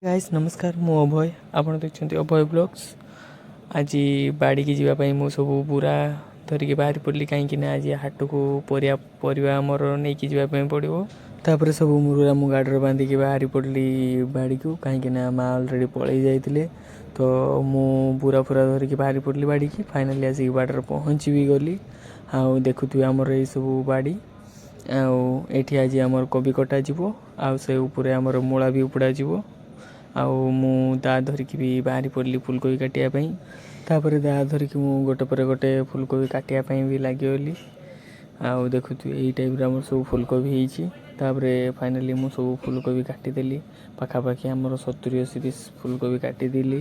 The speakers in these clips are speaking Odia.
ଗାଇସ୍, ନମସ୍କାର। ମୁଁ ଅଭୟ, ଆପଣ ଦେଖୁଛନ୍ତି ଅଭୟ ବ୍ଲଗ୍ସ। ଆଜି ବାଡ଼ିକି ଯିବା ପାଇଁ ମୁଁ ସବୁ ବୁରା ଧରିକି ବାହାରି ପଡ଼ିଲି, କାହିଁକି ନା ଆଜି ହାଟକୁ ପରିବା ପରିବା ଆମର ନେଇକି ଯିବା ପାଇଁ ପଡ଼ିବ। ତାପରେ ସବୁ ମୁରୁରା ମୁଁ ଗାଡ଼ିରେ ବାନ୍ଧିକି ବାହାରି ପଡ଼ିଲି ବାଡ଼ିକୁ, କାହିଁକି ନା ମା ଅଲରେଡ଼ି ପଳେଇ ଯାଇଥିଲେ। ତ ମୁଁ ବୁରା ଫୁରା ଧରିକି ବାହାରି ପଡ଼ିଲି ବାଡ଼ିକି। ଫାଇନାଲି ଆସିକି ବାଡ଼ିରେ ପହଞ୍ଚି ବି ଗଲି। ଆଉ ଦେଖୁଥିବେ, ଆମର ଏଇସବୁ ବାଡ଼ି ଆଉ ଏଇଠି ଆଜି ଆମର କୋବି କଟାଯିବ ଆଉ ସେ ଉପରେ ଆମର ମୂଳା ବି ଉପୁଡ଼ା ଯିବ। ଆଉ ମୁଁ ଦାଆ ଧରିକି ବି ବାହାରି ପଡ଼ିଲି ଫୁଲକୋବି କାଟିବା ପାଇଁ। ତାପରେ ଦାଆ ଧରିକି ମୁଁ ଗୋଟେ ପରେ ଗୋଟେ ଫୁଲକୋବି କାଟିବା ପାଇଁ ବି ଲାଗିଗଲି। ଆଉ ଦେଖୁଥିବେ, ଏଇ ଟାଇପ୍ର ଆମର ସବୁ ଫୁଲକୋବି ହେଇଛି। ତାପରେ ଫାଇନାଲି ମୁଁ ସବୁ ଫୁଲକୋବି କାଟିଦେଲି। ପାଖାପାଖି ଆମର 70-80 ପିସ୍ ଫୁଲକୋବି କାଟିଦେଲି।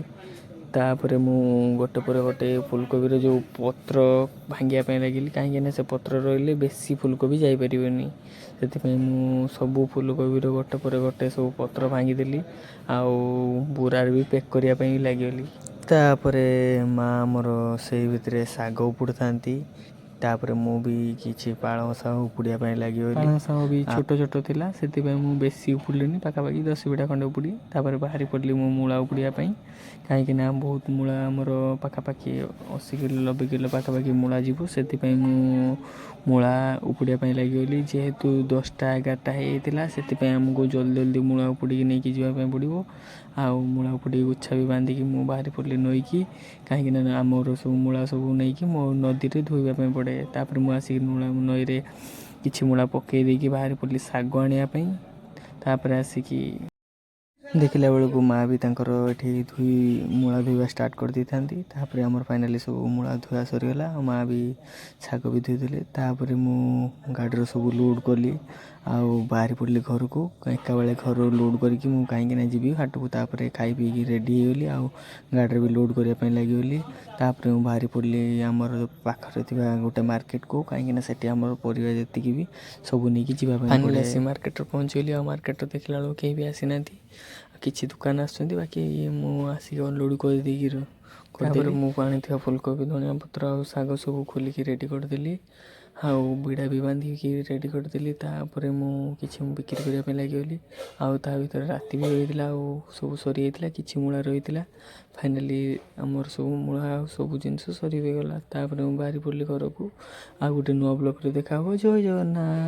ତାପରେ ମୁଁ ଗୋଟେ ପରେ ଗୋଟେ ଫୁଲକୋବିର ଯେଉଁ ପତ୍ର ଭାଙ୍ଗିବା ପାଇଁ ଲାଗିଲି, କାହିଁକିନା ସେ ପତ୍ର ରହିଲେ ବେଶୀ ଫୁଲକୋବି ଯାଇପାରିବନି। ସେଥିପାଇଁ ମୁଁ ସବୁ ଫୁଲକୋବିର ଗୋଟେ ପରେ ଗୋଟେ ସବୁ ପତ୍ର ଭାଙ୍ଗିଦେଲି ଆଉ ବୁରାରେ ବି ପ୍ୟାକ୍ କରିବା ପାଇଁ ଲାଗିଗଲି। ତାପରେ ମା ଆମର ସେଇ ଭିତରେ ଶାଗ ଉପୁଡ଼ୁଥାନ୍ତି। ତାପରେ ମୁଁ ବି କିଛି ପାଳଙ୍ଗ ଶାଗ ଉପୁଡ଼ିବା ପାଇଁ ଲାଗିଗଲି। ପାଳଙ୍ଗ ଶାଗ ବି ଛୋଟ ଛୋଟ ଥିଲା, ସେଥିପାଇଁ ମୁଁ ବେଶୀ ଉପୁଡ଼ିଲିନି। ପାଖାପାଖି 10 ବିଡ଼ା ଖଣ୍ଡେ ଉପୁଡ଼ି ତାପରେ ବାହାରି ପଡ଼ିଲି ମୁଁ ମୂଳା ଉପୁଡ଼ିବା ପାଇଁ, କାହିଁକିନା ବହୁତ ମୂଳା ଆମର, ପାଖାପାଖି 80 କିଲୋ 90 କିଲୋ ପାଖାପାଖି ମୂଳା ଯିବ। ସେଥିପାଇଁ ମୁଁ ମୂଳା ଉପୁଡ଼ିବା ପାଇଁ ଲାଗିଗଲି। ଯେହେତୁ 10ଟା 11ଟା ହେଇଯାଇଥିଲା, ସେଥିପାଇଁ ଆମକୁ ଜଲ୍ଦି ଜଲ୍ଦି ମୂଳା ଉପୁଡ଼ିକି ନେଇକି ଯିବା ପାଇଁ ପଡ଼ିବ। ଆଉ ମୂଳା ଉପୁଡ଼ିକି ଗୁଚ୍ଛା ବି ବାନ୍ଧିକି ମୁଁ ବାହାରି ପଡ଼ିଲି ନଈକି, କାହିଁକିନା ଆମର ସବୁ ମୂଳା ସବୁ ନେଇକି ମୋ ନଦୀରେ ଧୋଇବା ପାଇଁ ପଡ଼େ। ତାପରେ ମୁଁ ଆସିକି ମୂଳା ନଈରେ କିଛି ମୂଳା ପକାଇ ଦେଇକି ବାହାରି ପଡ଼ିଲି ଶାଗ ଆଣିବା ପାଇଁ। ତାପରେ ଆସିକି ଦେଖିଲା ବେଳକୁ ମା ବି ତାଙ୍କର ଏଠି ମୂଳା ଧୋଇବା ଷ୍ଟାର୍ଟ କରିଦେଇଥାନ୍ତି। ତାପରେ ଆମର ଫାଇନାଲି ସବୁ ମୂଳା ଧୋଇବା ସରିଗଲା ଆଉ ମା ବି ଶାଗ ବି ଧୋଇଦେଲେ। ତାପରେ ମୁଁ ଗାଡ଼ିର ସବୁ ଲୋଡ଼୍ କଲି ଆଉ ବାହାରି ପଡ଼ିଲି ଘରକୁ। ଏକାବେଳେ ଘରୁ ଲୋଡ଼୍ କରିକି ମୁଁ, କାହିଁକିନା ଯିବି ହାଟକୁ। ତାପରେ ଖାଇ ପିଇକି ରେଡ଼ି ହେଇଗଲି ଆଉ ଗାଡ଼ିରେ ବି ଲୋଡ଼୍ କରିବା ପାଇଁ ଲାଗିଗଲି। ତାପରେ ମୁଁ ବାହାରି ପଡ଼ିଲି ଆମର ପାଖରେ ଥିବା ଗୋଟେ ମାର୍କେଟକୁ, କାହିଁକିନା ସେଠି ଆମର ପରିବା ଯେତିକି ବି ସବୁ ନେଇକି ଯିବା ପାଇଁ ଫାଇନାଲି ପଡ଼େ। ଆସି ମାର୍କେଟରେ ପହଞ୍ଚିଗଲି। ଆଉ ମାର୍କେଟରେ ଦେଖିଲା ବେଳକୁ କେହି ବି ଆସିନାହାନ୍ତି, କିଛି ଦୋକାନ ଆସୁଛନ୍ତି। ବାକି ମୁଁ ଆସିକି ଅନଲୋଡ଼ କରିଦେଇକି ତାପରେ କରିଦେଲି। ମୁଁ ଆଣିଥିବା ଫୁଲକୋବି, ଧନିଆ ପତ୍ର ଆଉ ଶାଗ ସବୁ ଖୋଲିକି ରେଡ଼ି କରିଦେଲି ଆଉ ବିଡ଼ା ବି ବାନ୍ଧିକି ରେଡ଼ି କରିଦେଲି। ତାପରେ ମୁଁ କିଛି ମୁଁ ବିକ୍ରି କରିବା ପାଇଁ ଲାଗିଗଲି। ଆଉ ତା ଭିତରେ ରାତି ବି ହୋଇଯାଇଥିଲା ଆଉ ସବୁ ସରିଯାଇଥିଲା, କିଛି ମୂଳା ରହିଥିଲା। ଫାଇନାଲି ଆମର ସବୁ ମୂଳା ଆଉ ସବୁ ଜିନିଷ ସରି ବି ଗଲା। ତାପରେ ମୁଁ ବାହାରି ପଡ଼ିଲି ଘରକୁ। ଆଉ ଗୋଟେ ନୂଆ ବ୍ଲଗ୍ରେ ଦେଖା ହେବ। ଜୟ ଜଗନ୍ନାଥ।